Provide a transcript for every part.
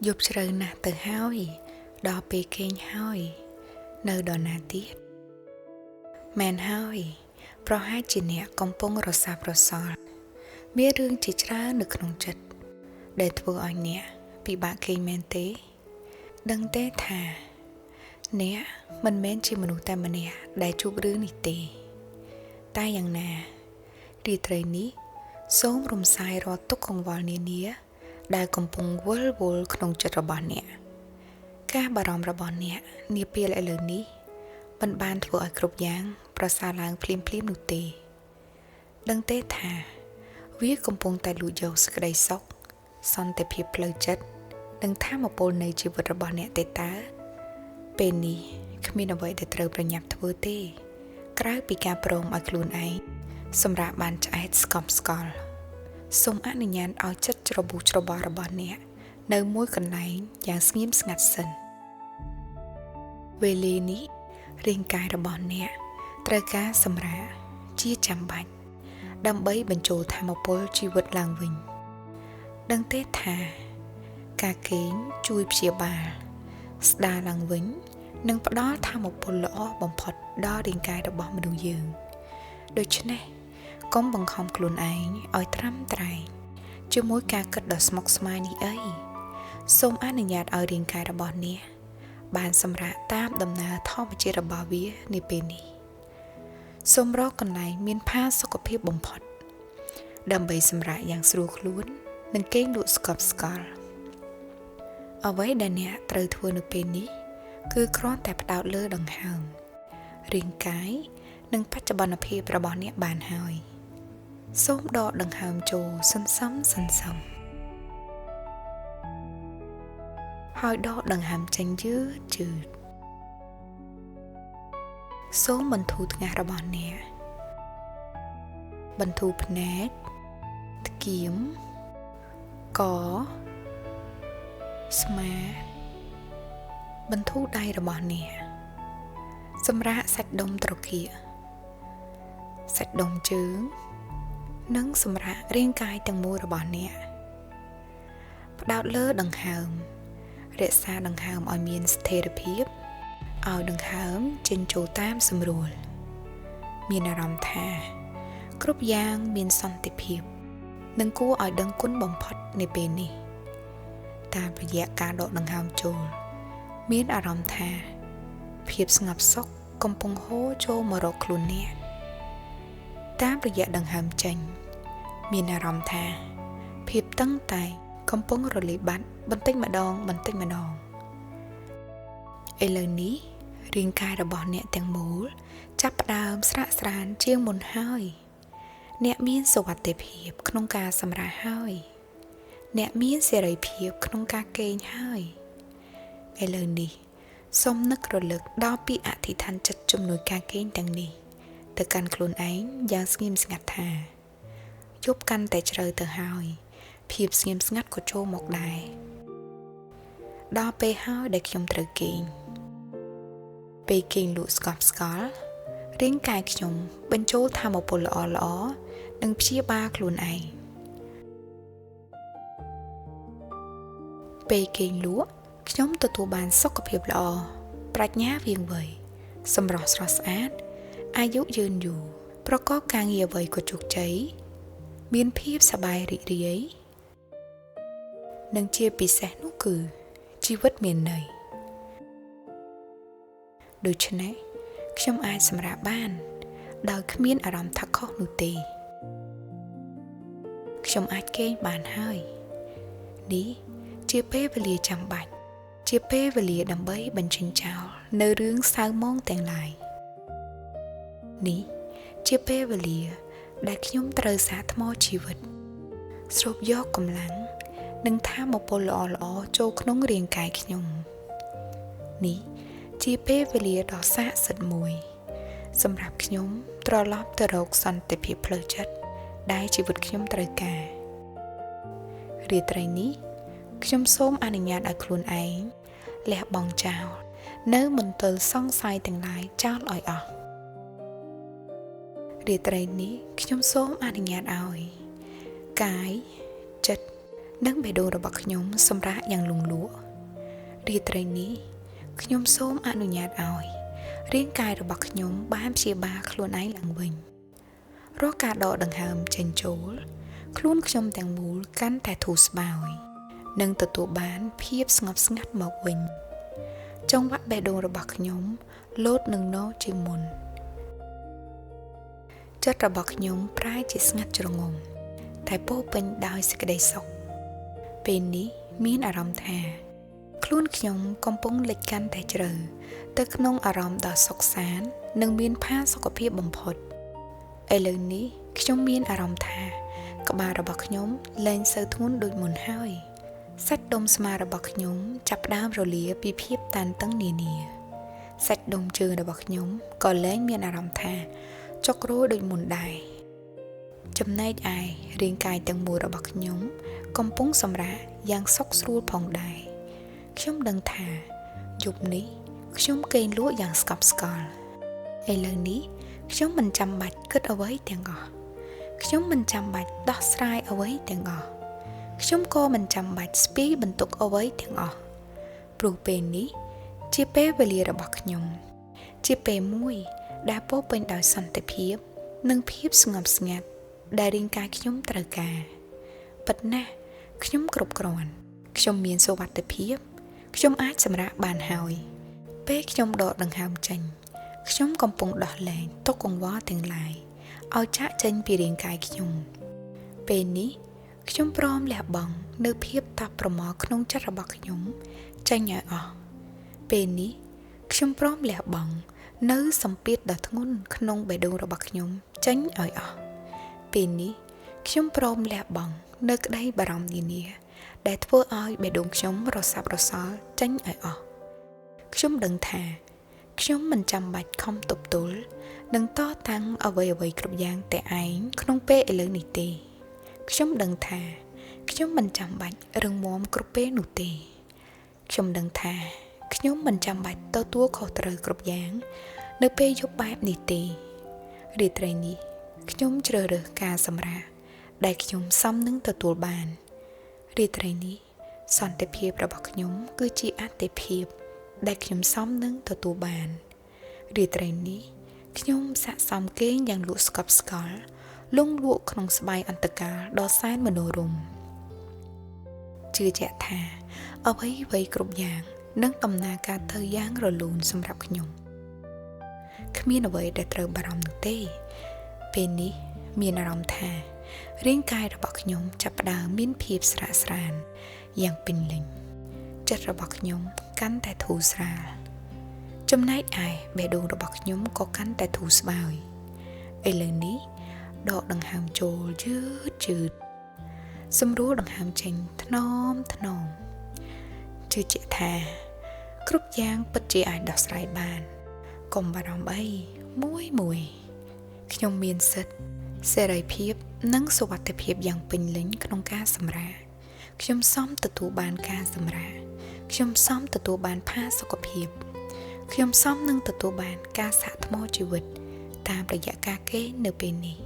យប់ជ្រៅណាស់ទៅហើយដល់ពេលគេងហើយនៅដល់ណាទៀតមែនហើយប្រហែលជាអ្នកកំពុងរសាប់រសល់មានរឿងជាច្រើននៅក្នុងចិត្តដែលធ្វើឲ្យអ្នកពិបាកគេងមែនទេដឹងទេថាអ្នកមិនមែនជាមនុស្សតែម្នាក់ដែលជួបរឿងនេះទេតែយ៉ាងណារាត្រីនេះសូមរំសាយរាល់ទុក្ខកង្វល់នានាដែលកំពុងវិលវល់ក្នុងចិត្តរបស់អ្នកការបារម្ភរបស់អ្នកនាពេលឥឡូវនេះមិនបានធ្វើឲ្យគ្រប់យ៉ាងប្រសើរឡើងភ្លាមៗនោះទេដឹងទេថាវាកំពុងតែលួចយកសេចក្តីសុខសន្តិភាពផ្លូវចិត្តនិងធម៌ពលនៃជីវិតរបស់អ្នកទេតើពេលនេះគ្មានអ្វីដែលត្រូវប្រញាប់ធ្វើទេក្រៅពីការព្រមឲ្យខ្លួនឯងសម្រាប់បានឆ្អែតស្កប់ស្កល់សូមអនុញ្ញាតឲ្យចិត្តច្របូកច្របល់របស់អ្នកនៅមួយកន្លែងយ៉ាងស្ងៀមស្ងាត់សិនវេលានេះរាងកាយរបស់អ្នកត្រូវការសម្រាកជាចាំបាច់ដើម្បីបញ្ចូលធម៌ពលជីវិតឡើងវិញដឹងទេថាការគេងជួយព្យាបាលស្ដារឡើងវិញនិងផ្ដល់ធម៌ពលល្អបំផុតដល់រាងកាយរបស់មនុស្សយើងដូច្នេះកុំបង្ខំខ្លួនឯងឲ្យត្រាំត្រែងជាមួយការគិតដ៏ស្មុគស្មាញនេះអីសូមអនុញ្ញាតឲ្យរាងកាយរបស់អ្នកបានសម្រាកតាមដំណើរធម្មជាតិរបស់វានាពេលនេះសូមរកកន្លែងមានផាសុកភាពបំផុតដើម្បីសម្រាកយ៉ាងស្រួលខ្លួននិងគេងលក់ស្កប់ស្កល់អ្វីដែលអ្នកត្រូវធ្វើនៅពេលនេះគឺគ្រាន់តែផ្ដោតលើដង្ហើមរាងកាយនិងបច្ចុប្បន្នភាពរបស់អ្នកបានហើយសូមដកដង្ហើមចូលសន្សំសន្សំហើយដកដង្ហើមចេញយឺតយឺតសូមបន្ធូរថ្ងាសរបស់អ្នកបន្ធូរភ្នែកថ្គាមកស្មាបន្ធូរដៃរបស់អ្នកសម្រាកសាច់ដុំត្រគាកសាច់ដុំជើងនិងសម្រាករាងកាយទាំងមូលរបស់អ្នកផ្ដោតលើដង្ហើមរក្សាដង្ហើមឲ្យមានស្ថិរភាពឲ្យដង្ហើមចេញចូលតាមសម្រួលមានអារម្មណ៍ថាគ្រប់យ៉ាងមានសន្តិភាពនិងគួរឲ្យដឹងគុណបំផុតនៅពេលនេះតាមរយៈការដកដង្ហើមចូលមានអារម្មណ៍ថាភាពស្ងប់សុខកំពុងហូរចូលមករកខ្លួនអ្នកតាមរយៈដង្ហើមចេញមានអារម្មណ៍ថាភាពតឹងតែងកំពុងរលាយបាត់បន្តិចម្ដងបន្តិចម្ដងឥឡូវនេះរាងកាយរបស់អ្នកទាំងមូលចាប់ផ្ដើមស្រាកស្រាន្តជាងមុនហើយអ្នកមានសុវត្ថិភាពក្នុងការសម្រាកហើយអ្នកមានសេរីភាពក្នុងការគេងហើយឥឡូវនេះសូមនឹករលឹកដល់ពីអធិដ្ឋានចិត្តជំនួយការគេងទាំងនេះទៅកាន់ខ្លួនឯងយ៉ាងស្ងៀមស្ងាត់ថាយប់កាន់តែជ្រៅទៅហើយភាពស្ងៀមស្ងាត់ក៏ចូលមកដែរដល់ពេលហើយដែលខ្ញុំត្រូវគេងពេលគេងលក់ស្កប់ស្កល់រាងកាយខ្ញុំបញ្ចូលធម៌ពលល្អល្អនិងព្យាបាលខ្លួនឯងពេលគេងលក់ខ្ញុំទទួលបានសុខភាពល្អប្រាជ្ញាវាងវៃសម្រស់ស្រស់ស្អាតអាយុយឺនយូរប្រកបការងារអ្វីក៏ជោគជ័យមានភាពសប្បាយរីករាយនិងជាពិសេសនោះគឺជីវិតមានន័យដូច្នេះខ្ញុំអាចសម្រាកបានដោយគ្មានអារម្មណ៍ថាខុសនោះទេខ្ញុំអាចគេងបានហើយនេះជាពេលវេលាចាំបាច់ជាពេលវេលាដើម្បីបញ្ចេញចោលនៅរឿងសៅមងទាំងឡាយនេះជាពេលវេលាដែលខ្ញុំត្រូវសាកថ្មជីវិតស្រូបយកកម្លាំងនិងធម៌ពលល្អៗចូលក្នុងរាងកាយខ្ញុំនេះជាពេលវេលាដ៏ស័ក្តិសិទ្ធិមួយសម្រាប់ខ្ញុំត្រឡប់ទៅរកសន្តិភាពផ្លូវចិត្តដែលជីវិតខ្ញុំត្រូវការរាត្រីនេះខ្ញុំសូមអនុញ្ញាតឲ្យខ្លួនឯងលះបង់ចោលនៅមន្ទិលសង្ស័យទាំងឡាយចោលឲ្យអស់រាត្រីនេះខ្ញុំសូមអនុញ្ញាតឲ្យកាយចិត្ត និងបេះដូងរបស់ខ្ញុំសម្រាកយ៉ាងលង់លក់រាត្រីនេះខ្ញុំសូមអនុញ្ញាតឲ្យរាងកាយរបស់ខ្ញុំបានព្យាបាលខ្លួនឯងឡើងវិញរាល់ការដកដង្ហើមចេញចូលខ្លួនខ្ញុំទាំងមូលកាន់តែធូរស្បើយនិងទទួលបានភាពស្ងប់ស្ងាត់មកវិញចង្វាក់បេះដូងរបស់ខ្ញុំលោតនឹងណជាងមុនចិត្តរបស់ខ្ញុំប្រែជាស្ងាត់ជ្រងំតែពោពេញដោយសេចក្តីសុខពេលនេះមានអារម្មណ៍ថាខ្លួនខ្ញុំកំពុងលិចកាន់តែជ្រៅទៅក្នុងអារម្មណ៍ដ៏សុខសាន្តនិងមានផាសុកភាពបំផុតឥឡូវនេះខ្ញុំមានអារម្មណ៍ថាក្បាលរបស់ខ្ញុំលែងសូវធ្ងន់ដូចមុនហើយសាច់ដុំស្មារបស់ខ្ញុំចាប់ផ្ដើមរលាពីភាពតានតឹងនានាសាច់ដុំជើងរបស់ខ្ញុំក៏លែងមានអារម្មណ៍ថាចុករោដូចមុនដែរចំណែកឯរាងកាយទាំងមូលរបស់ខ្ញុំកំពុងសម្រាកយ៉ាងសុខស្រួលផងដែរខ្ញុំដឹងថាយប់នេះខ្ញុំគេងលក់យ៉ាងស្កប់ស្កល់ឥឡូវនេះខ្ញុំមិនចាំបាច់គិតអ្វីទាំងអស់ខ្ញុំមិនចាំបាច់ដោះស្រាយអ្វីទាំងអស់ខ្ញុំក៏មិនចាំបាច់ស្ពាយបន្ទុកអ្វីទាំងអស់ព្រោះពេលនេះជាពេលវេលារបស់ខ្ញុំជាពេលមួយដែលពោពេញដោយសន្តិភាពនិងភាពស្ងប់ស្ងាត់ដែលរាងកាយខ្ញុំត្រូវការពិតណាស់ខ្ញុំគ្រប់គ្រាន់ខ្ញុំមានសុវត្ថិភាពខ្ញុំអាចសម្រាកបានហើយពេលខ្ញុំដកដង្ហើមចេញខ្ញុំកំពុងដោះលែងទុក្ខកង្វល់ទាំងឡាយឲ្យចាកចេញពីរាងកាយខ្ញុំពេលនេះខ្ញុំព្រមលះបង់នៅភាពតាប់ប្រមល់ក្នុងចិត្តរបស់ខ្ញុំចេញឲ្យអស់ពេលនេះខ្ញុំព្រមលះបង់នៅសម្ពាធដ៏ធ្ងន់ក្នុងបេះដូងរបស់ខ្ញុំចេញឲ្យអស់ពេលនេះខ្ញុំព្រមលះបង់នៅក្តីបារម្ភនានាដែលធ្វើឲ្យបេះដូងខ្ញុំរសាប់រសល់ចេញឲ្យអស់ខ្ញុំដឹងថាខ្ញុំមិនចាំបាច់ខំទប់ទល់និងតតាំងអ្វីៗគ្រប់យ៉ាងតែឯងក្នុងពេលឥឡូវនេះទេខ្ញុំដឹងថាខ្ញុំមិនចាំបាច់រឹងមាំគ្រប់ពេលនោះទេខ្ញុំដឹងថាខ្ញុំមិនចាំបាច់ទទួលខុសត្រូវគ្រប់យ៉ាងនៅពេលយប់បែបនេះទេរាត្រីនេះខ្ញុំជ្រើសរើសការសម្រាកដែលខ្ញុំសមនឹងទទួលបានរាត្រីនេះសន្តិភាពរបស់ខ្ញុំគឺជាអតិភិបដែលខ្ញុំសមនឹងទទួលបានរាត្រីនេះខ្ញុំស័ក្តិសមគេងយ៉ាងលក់ស្កប់ស្កល់លង់លក់ក្នុងស្បៃអន្តកាលដ៏សែនមនោរម្យជឿជាក់ថាអ្វីៗគ្រប់យ៉ាងនឹងដំណើរការទៅយ៉ាងរលូនសម្រាប់ខ្ញុំគ្មានអ្វីដែលត្រូវបារម្ភនោះទេពេលនេះមានអារម្មណ៍ថារាងកាយរបស់ខ្ញុំចាប់ផ្ដើមមានភាពស្រាកស្រានយ៉ាងពេញលេញចិត្តរបស់ខ្ញុំកាន់តែធូរស្រាលចំណែកឯបេះដូងរបស់ខ្ញុំក៏កាន់តែធូរស្បើយឥឡូវនេះដកដង្ហើមចូលយឺតយឺតសម្រួលដង្ហើមចេញថ្នមថ្នមជឿជាក់ថាគ្រប់យ៉ាងពិតជាអាចដោះស្រាយបានកុំបារម្ភអីមួយមួយខ្ញុំមានសិទ្ធិសេរីភាពនិងសុវត្ថិភាពយ៉ាងពេញលេញក្នុងការសម្រាកខ្ញុំសមទទួលបានការសម្រាកខ្ញុំសមទទួលបានផាសុកភាពខ្ញុំសមនឹងទទួលបានការសាកថ្មជីវិតតាមរយៈការគេងនៅពេលនេះ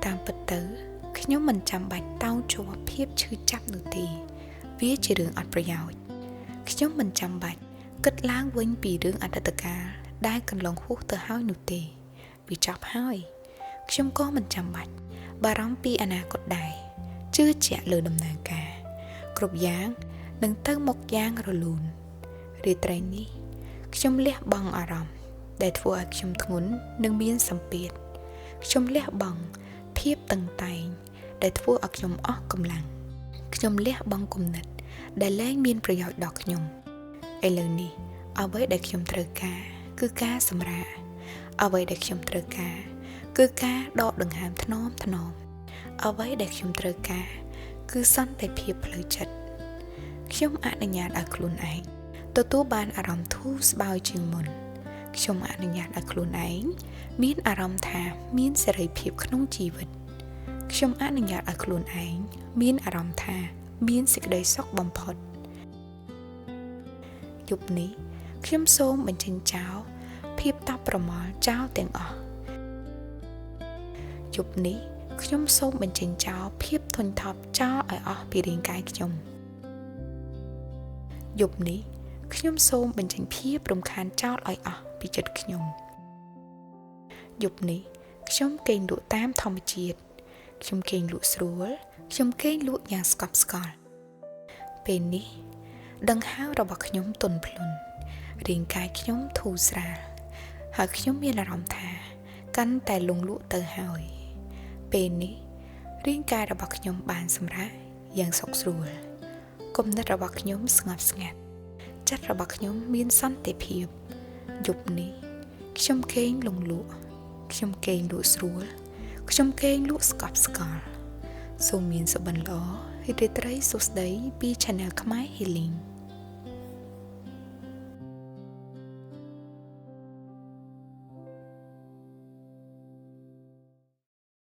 តាមពិតទៅខ្ញុំមិនចាំបាច់តោងជាប់ភាពឈឺចាប់នោះទេវាជារឿងអត់ប្រយោជន៍ខ្ញុំមិនចាំបាច់គិតឡើងវិញពីរឿងអតីតកាលដែលកន្លងហួសទៅហើយនោះទេវាចប់ហើយខ្ញុំក៏មិនចាំបាច់បារម្ភពីអនាគតដែរជឿជាក់លើដំណើរការគ្រប់យ៉ាងនឹងទៅមុខយ៉ាងរលូនរាត្រីនេះខ្ញុំលះបង់អារម្មណ៍ដែលធ្វើឲ្យខ្ញុំធ្ងន់និងមានសម្ពាធខ្ញុំលះបង់ភាពតឹងតែងដែលធ្វើឲ្យខ្ញុំអស់កម្លាំងខ្ញុំលះបង់គំនិតដែលលែងមានប្រយោជន៍ដល់ខ្ញុំឥឡូវនេះអ្វីដែលខ្ញុំត្រូវការគឺការសម្រាកអ្វីដែលខ្ញុំត្រូវការគឺការដកដង្ហើមថ្នមថ្នមអ្វីដែលខ្ញុំត្រូវការគឺសន្តិភាពផ្លូវចិត្តខ្ញុំអនុញ្ញាតឲ្យខ្លួនឯងទទួលបានអារម្មណ៍ធូរស្បើយជាងមុនខ្ញុំអនុញ្ញាតឲ្យខ្លួនឯងមានអារម្មណ៍ថាមានសេរីភាពក្នុងជីវិតខ្ញុំអនុញ្ញាតឲ្យខ្លួនឯងមានអារម្មណ៍ថាមានសេចក្តីសុខបំផុតយប់នេះខ្ញុំសូមបញ្ចេញចោលភាពតប់ប្រមល់ចោលទាំងអស់យប់នេះ ខ្ញុំសូមបញ្ចេញចោលភាពធុញថប់ចោលឲ្យអស់ពីរាងកាយខ្ញុំយប់នេះខ្ញុំសូមបញ្ចេញភាពរំខានចោលឲ្យអស់ពីចិត្តខ្ញុំយប់នេះខ្ញុំគេងលក់តាមធម្មជាតិខ្ញុំគេងលក់ស្រួលខ្ញុំគេងលក់យ៉ាងស្កប់ស្កល់ពេលនេះដង្ហើមរបស់ខ្ញុំទន់ភ្លន់រាងកាយខ្ញុំធូរស្រាលហើយខ្ញុំមានអារម្មណ៍ថាកាន់តែលង់លក់ទៅហើយពេលនេះរាងកាយរបស់ខ្ញុំបានសម្រាកយ៉ាងសុខស្រួលគំនិតរបស់ខ្ញុំស្ងប់ស្ងាត់ចិត្តរបស់ខ្ញុំមានសន្តិភាពយប់នេះខ្ញុំគេងលង់លក់ខ្ញុំគេងលក់ស្រួលខ្ញុំគេងលក់ស្កប់ស្កល់សូមមានសុបិនល្អរាត្រីសួស្តីពី Channel ខ្មែរ Healing។